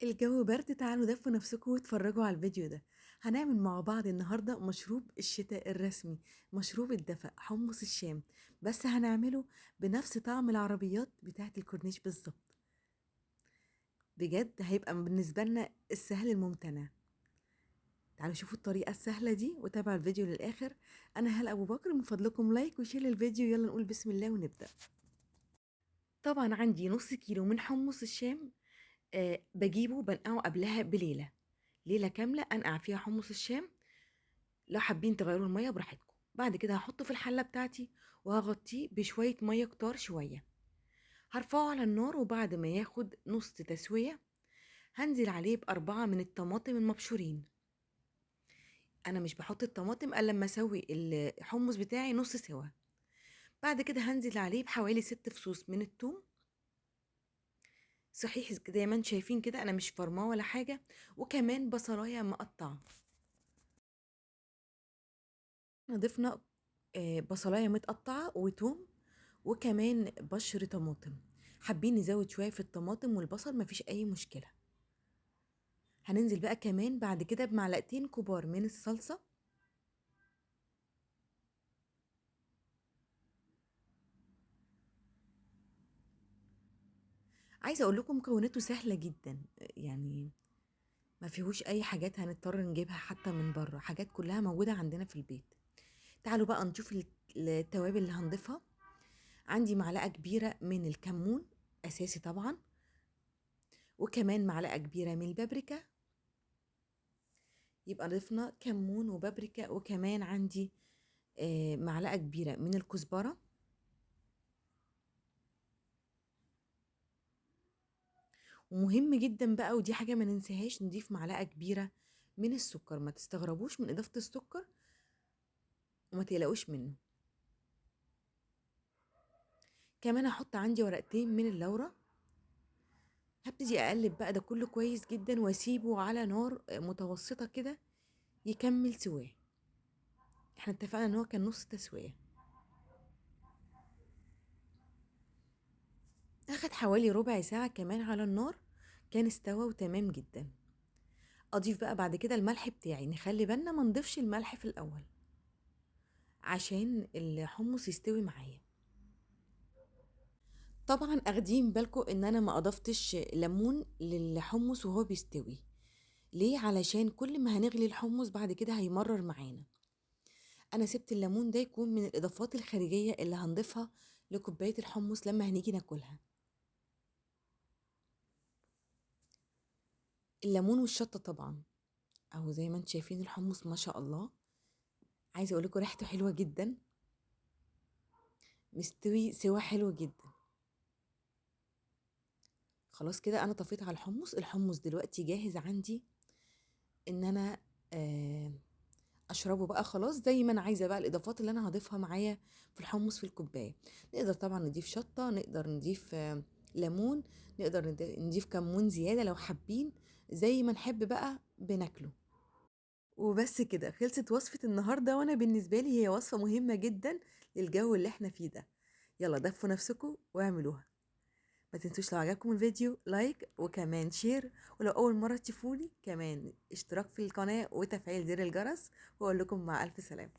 الجو برد، تعالوا دفوا نفسكم واتفرجوا على الفيديو ده. هنعمل مع بعض النهارده مشروب الشتاء الرسمي، مشروب الدفا، حمص الشام، بس هنعمله بنفس طعم العربيات بتاعه الكورنيش بالظبط. بجد هيبقى بالنسبة لنا السهل الممتنع. تعالوا شوفوا الطريقة السهلة دي وتابعوا الفيديو للاخر. انا هلا ابو بكر، من فضلكم like و share للفيديو. يلا نقول بسم الله ونبدا. طبعا عندي نص كيلو من حمص الشام، بجيبه بنقعه قبلها بليلة، ليلة كاملة انقع فيها حمص الشام. لو حابين تغيروا المية براحتكم. بعد كده هحطه في الحلة بتاعتي وهغطيه بشوية مية كتار شوية. هرفعه على النار، وبعد ما ياخد نص تسويه هنزل عليه ب4 من الطماطم المبشورين. انا مش بحط الطماطم الا لما اسوي الحمص بتاعي نص سوا. بعد كده هنزل عليه بحوالي 6 فصوص من الثوم، صحيح زي ما انتم شايفين كده انا مش فرماه ولا حاجة، وكمان بصلايه مقطعه. ضفنا بصلايه متقطعه وتوم وكمان بشر طماطم. حابين نزود شوية في الطماطم والبصل مفيش اي مشكلة. هننزل بقى كمان بعد كده بمعلقتين كبار من الصلصه. عايزه اقول لكم مكوناته سهلة جدا، يعني ما فيهوش اي حاجات هنضطر نجيبها حتى من بره، حاجات كلها موجودة عندنا في البيت. تعالوا بقى نشوف التوابل اللي هنضيفها. عندي معلقه كبيرة من الكمون اساسي طبعا، وكمان معلقه كبيرة من البابريكا. يبقى ضفنا كمون وبابريكا، وكمان عندي معلقه كبيرة من الكزبره. ومهم جدا بقى، ودي حاجة ما ننساهاش، نضيف معلقة كبيرة من السكر. ما تستغربوش من إضافة السكر وما تقلقوش منه. كمان هحط عندي ورقتين من اللورة. هبتدي أقلب بقى ده كله كويس جدا واسيبه على نار متوسطة كده يكمل سواه. احنا اتفقنا ان هو كان نص تسوية. اخد حوالي ربع ساعة كمان على النار، كان استوى وتمام جدا. اضيف بقى بعد كده الملح بتاعي. نخلي بالنا ما نضيفش الملح في الاول عشان الحمص يستوي معايا. طبعا اخدين بالكم ان انا ما اضفتش ليمون للحمص وهو بيستوي. ليه؟ علشان كل ما هنغلي الحمص بعد كده هيمرر معانا. انا سبت الليمون ده يكون من الاضافات الخارجية اللي هنضيفها لكوباية الحمص لما هنيجي ناكلها. الليمون والشطة طبعا. اهو زي ما انتم شايفين الحمص ما شاء الله، عايزه اقول لكم ريحته حلوة جدا، مستوي سوا حلو جدا. خلاص كده انا طفيت على الحمص. الحمص دلوقتي جاهز عندي ان انا اشربه بقى خلاص زي ما انا عايزه. بقى الاضافات اللي انا هضيفها معايا في الحمص في الكوباية، نقدر طبعا نضيف شطه، نقدر نضيف ليمون، نقدر نضيف كمون زيادة لو حابين، زي ما نحب بقى بناكله. وبس كده خلصت وصفه النهارده، وانا بالنسبة لي هي وصفه مهمة جدا للجو اللي احنا فيه ده. يلا دفوا نفسكم واعملوها. ما تنسوش لو عجبكم الفيديو like وكمان share، ولو اول مرة تشوفوني كمان اشتراك في القناة وتفعيل زر الجرس، واقول لكم مع الف سلامه.